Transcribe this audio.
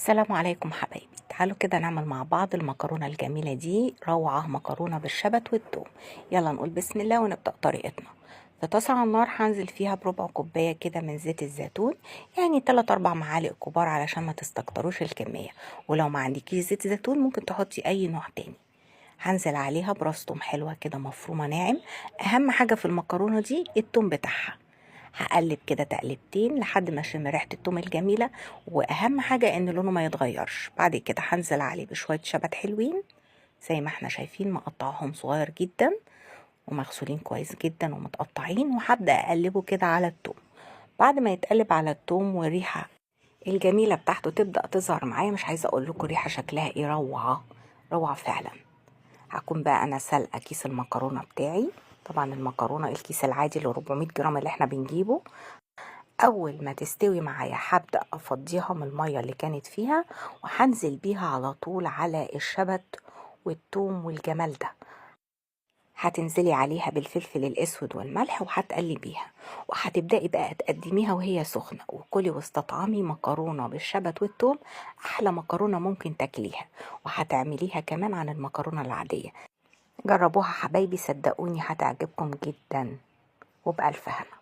السلام عليكم حبايبي. تعالوا كده نعمل مع بعض المكرونة الجميلة دي، روعة، مكرونة بالشبت والثوم. يلا نقول بسم الله ونبدأ طريقتنا. في طاسة على النار هنزل فيها بربع كوباية كده من زيت الزيتون، يعني 3-4 معالق كبار علشان ما تستكتروش الكمية، ولو ما عندكيش زيت زيتون ممكن تحطي أي نوع تاني. هنزل عليها براس توم حلوة كده مفرومة ناعم. أهم حاجة في المكرونة دي التوم بتاعها. هقلب كده تقلبتين لحد ما اشم ريحة التوم الجميلة، واهم حاجة ان لونه ما يتغيرش. بعد كده هنزل عليه بشوية شبت حلوين زي ما احنا شايفين، مقطعهم صغير جدا ومغسولين كويس جدا ومتقطعين، وهبدأ اقلبه كده على التوم. بعد ما يتقلب على التوم والريحة الجميلة بتاعته تبدأ تظهر معايا، مش عايزة اقول لكم ريحة شكلها ايه، روعة روعة فعلا. هكون بقى انا سلقة كيس المكرونة بتاعي. طبعا المكرونة الكيس العادي اللي 400 جرام اللي احنا بنجيبه. اول ما تستوي معايا هبدأ افضيها من المية اللي كانت فيها، وهنزل بيها على طول على الشبت والثوم والجمال ده. هتنزلي عليها بالفلفل الاسود والملح وهتقلبيها، وهتبدأي بقى تقدميها وهي سخنة، وكلي واستطعمي مكرونة بالشبت والثوم، احلى مكرونة ممكن تاكليها. وهتعمليها كمان عن المكرونة العادية. جربوها حبايبي، صدقوني هتعجبكم جدا، وبألف هنا.